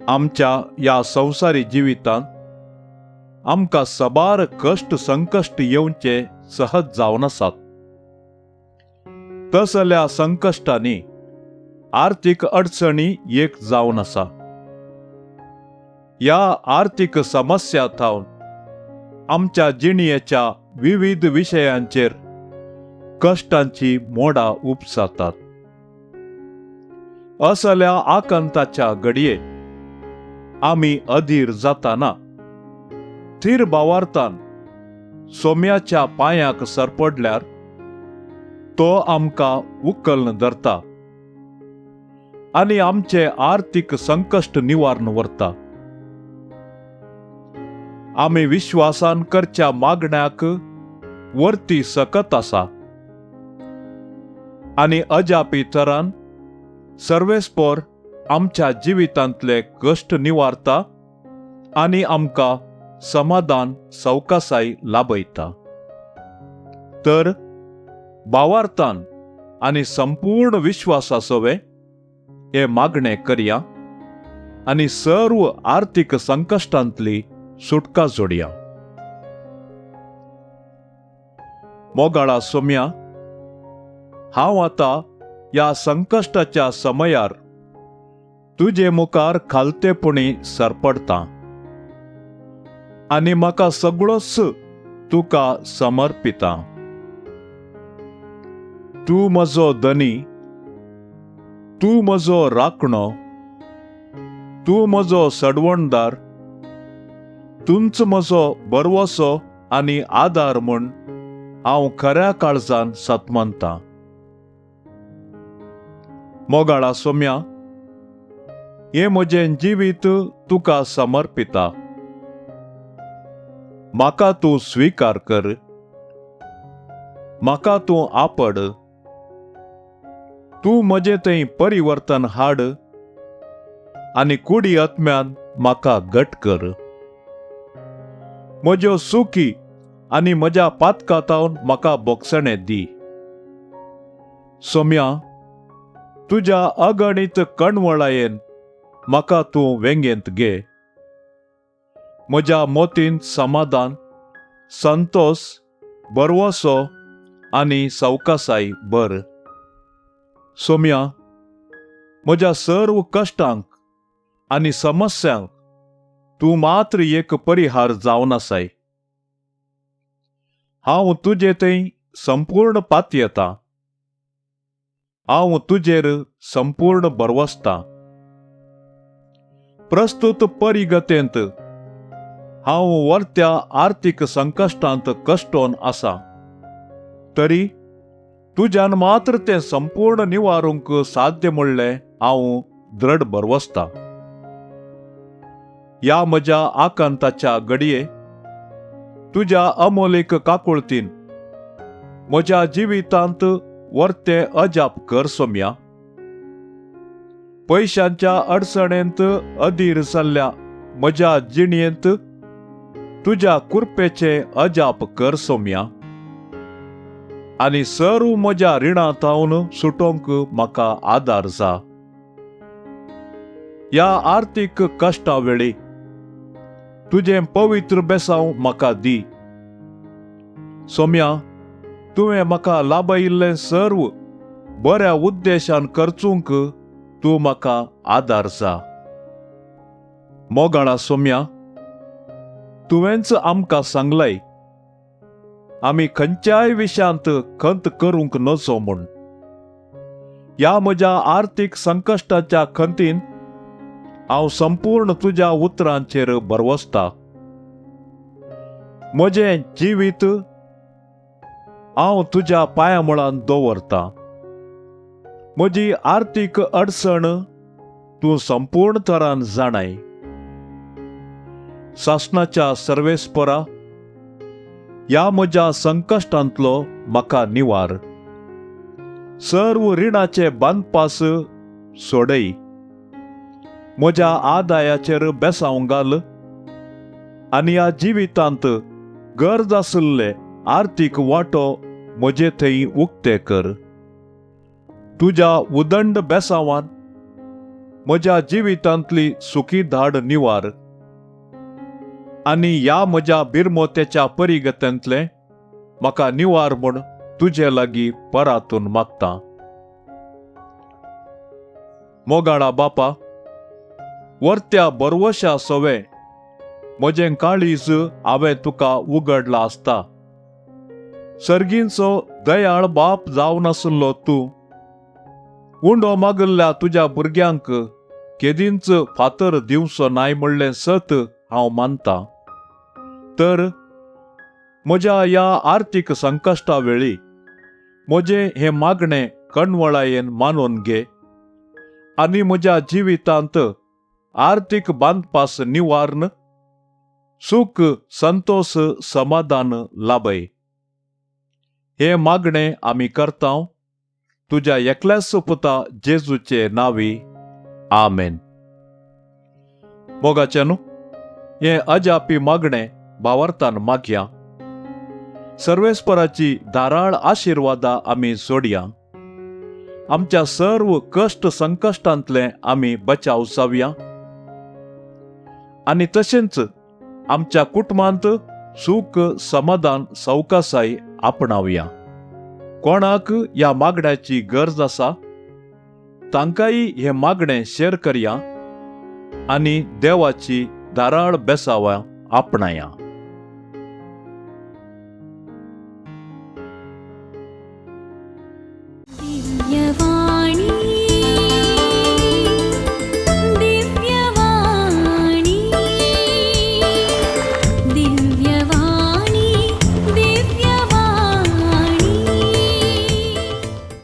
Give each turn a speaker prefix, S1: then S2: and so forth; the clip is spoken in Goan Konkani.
S1: आमच्या ह्या संवसारी जिवितांत आमकां सबार कश्ट संकश्ट येवचे सहज जावन आसात. तसल्या संकश्टांनी आर्थीक अडचणी एक जावन आसा. ह्या आर्थीक समस्या थावन आमच्या जिणयेच्या विविध विशयांचेर कश्टांची मोडां उपसातात. असल्या आकांताच्या घडये आमी अधीर जाताना थीर भावार्थान सोम्याच्या पांयाक सरपडल्यार तो आमकां उखल्न धरता आनी आमचे आर्थीक संकश्ट निवारण व्हरता. आमी विश्वासान करच्या मागण्याक वर्ती सकत आसा आनी अजापी तरान सर्वेस्पोर आमच्या जिवितांतले कश्ट निवारता आनी आमकां समाधान सवकासाय लाभयता. तर भावार्थान आनी संपूर्ण विश्वासा सवे हे मागणे करया आनी सर्व आर्थीक संकश्टांतली सुटका जोडया. मोगाळा सोम्या, हांव आतां ह्या संकश्टाच्या समयार तुजे मुखार खालतेपणी सरपडटा आनी म्हाका सगळोच तुका समर्पिता. तूं म्हजो धनी, तूं म्हजो राखणो, तूं म्हजो सडवणदार, तूंच म्हजो बरवसो आनी आदार म्हूण हांव खऱ्या काळजान सतमनतां. मोगाळा सोम्या, हें म्हजें जिवीत तुका समर्पिता. म्हाका तूं स्विकार कर, म्हाका तूं आपड, तूं म्हजें थंय परिवर्तन हाड आनी कुडी आत्म्यान म्हाका घट कर. म्हज्यो सुखी आनी म्हज्या पातकातावन म्हाका बोगसणें दी. सोम्या, तुज्या अगणीत कणवळायेन म्हाका तूं वेंगेंत घे. म्हज्या मोतींत समाधान, संतोस, बरवसो आनी सवकासाय बर. सोम्या, म्हज्या सर्व कश्टांक आनी समस्यांक तूं मात्र एक परिहार जावन आसाय. हांव तुजे थंय संपूर्ण पातयेतां, हांव तुजेर संपूर्ण बरवसतां. प्रस्तुत परिगतेंत हांव वर्त्या आर्थीक संकश्टांत कश्टोन आसा, तरी तुज्यान मात्र तें संपूर्ण निवारूंक साध्य म्हणलें हांव दृढ बरवसतां. ह्या म्हज्या आकांताच्या घडये तुज्या अमोलीक काकुळतीन म्हज्या जिवितांत वर्ते अजाप कर सोम्या. पयशांच्या अडचणेंत अधीर जाल्ल्या म्हज्या जिणयेंत तुज्या कुरपेचें अजाप कर सोम्या आनी सर्व म्हज्या रिणां थावन सुटोवंक म्हाका आदार जा. ह्या आर्थीक कश्टा वेळी तुजें पवित्र बेसांव म्हाका दी. सोम्या, तुवें म्हाका लाभयिल्लें सर्व बऱ्या उद्देशान करचूंक तूं म्हाका आदार जा. मोगाळा सोम्या, तुवेंच आमकां सांगलाय आमी खंयच्याय विशयांत खंत करूंक नजो म्हूण. ह्या म्हज्या आर्थीक संकश्टाच्या खंतीन हांव संपूर्ण तुज्या उतरांचेर बरवसता. म्हजें जिवीत हांव तुज्या पांया मुळान दवरता. म्हजी आर्थीक अडचण तूं संपूर्ण तरान जाणाय. सासणाच्या सर्वेस्परा, ह्या म्हज्या संकश्टांतलो म्हाका निवार. सर्व रिणाचे बांदपास सोडय. म्हज्या आदायाचेर बेसांव घाल आनी ह्या जिवितांत गरज आशिल्ले आर्थीक वांटो म्हजे थंय उक्ते कर. तुज्या उदंड बेसांवान म्हज्या जिवितांतली सुखी धाड निवार आनी ह्या म्हज्या बिरमोतेच्या परिगतेंतलें म्हाका निवार म्हूण तुजे लागीं परातून मागता. मोगाळा बापा, वर्त्या बरवशा सवे म्हजें काळीज हांवें तुका उगडला आसता. सर्गींचो दयाळ बाप जावन आशिल्लो तूं उंडो मागिल्ल्या तुज्या भुरग्यांक केदींच फातर दिवचो नाय म्हणलें सत हांव मानता. तर म्हज्या ह्या आर्थीक संकश्टा वेळी म्हजें हें मागणें कणवळायेन मानून घे आनी म्हज्या जिवितांत आर्थीक बांदपास निवारण सूख संतोष समाधान लाभय. हें मागणें आमी करता तुज्या एकल्याच पुता जेजूचे नांवी, आमेन. मोगाच्यानू, हें अजापी मागणें भावार्थान मागया. सर्वेस्पराची धाराळ आशिर्वादा आमी जोडया. आमच्या सर्व कश्ट संकश्टांतले आमी बचाव जावया आनी तशेंच आमच्या कुटुंबांत सूख समाधान सवकासाय आपणावया. कोणाक ह्या मागण्याची गरज आसा तांकांय हें मागणें शेअर करया आनी देवाची धाराळ बेसावां आपणाया.